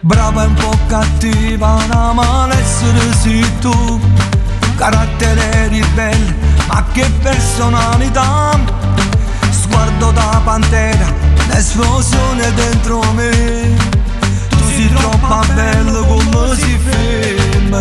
Brava e un po' cattiva, una malessere sei tu. Carattere ribelle, ma che personalità. Sguardo da pantera, l'esplosione dentro me. Tu sei troppo bella come si femmina.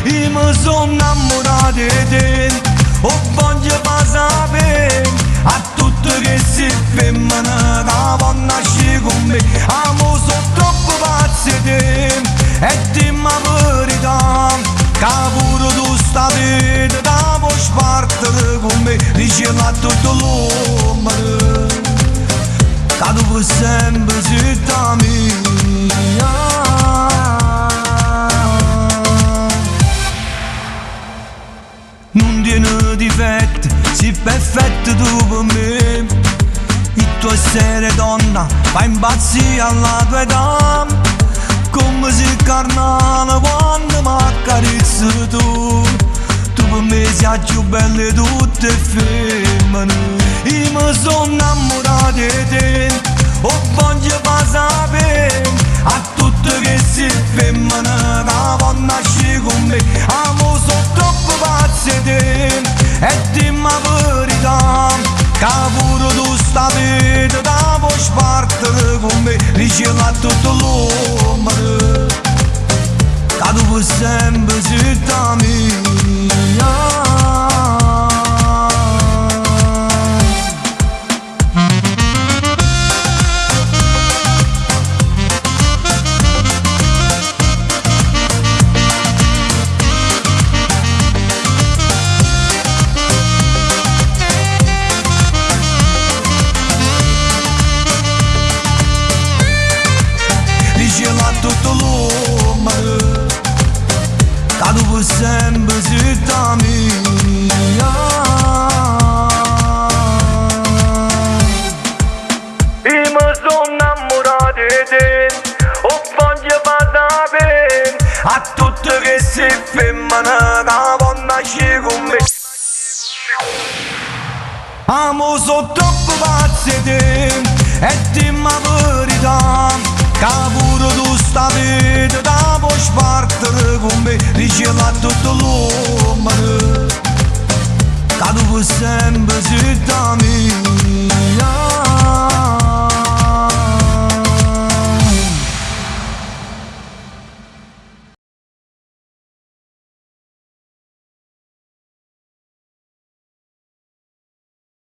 Io mi sono innamorato di te, o voglio far sapere a tutte che si femmina che vanno nascere con me. Amo sono troppo pazzo di te, e dimmi la verità, che pure tu sta vita da puoi spartire con me, dicela a tutto l'uomo, che tu puoi sempre zitta mia. Non tiene difetti, sei perfetto tu per me. Il tuo essere donna fa impazzire alla tua età. Come sei carnale quando mi accarezzi tu. Tu per me sei la più bella di tutte le femmine. Io mi sono innamorato di te, o voglio far sapere a tutte che si femmina che vanno nascere con me. Amo sono troppo pazzo di te, e dimmi la verità, che pure tu sta vita da puoi spartire con me, dicela a tutto l'uomo, che tu puoi sempre zitta mia. Dicela a tutto l'uomo, che tu puoi sempre zitta mia. Io mi sono innamorato di te, o voglio far sapere a tutte che si femmina che vanno nascere con me. Amo sono troppo pazzo di te, e dimmi la verità, che pure tu sta vita da puoi spartire con me, dicela a tutto l'uomo, che tu puoi sempre zitta mia.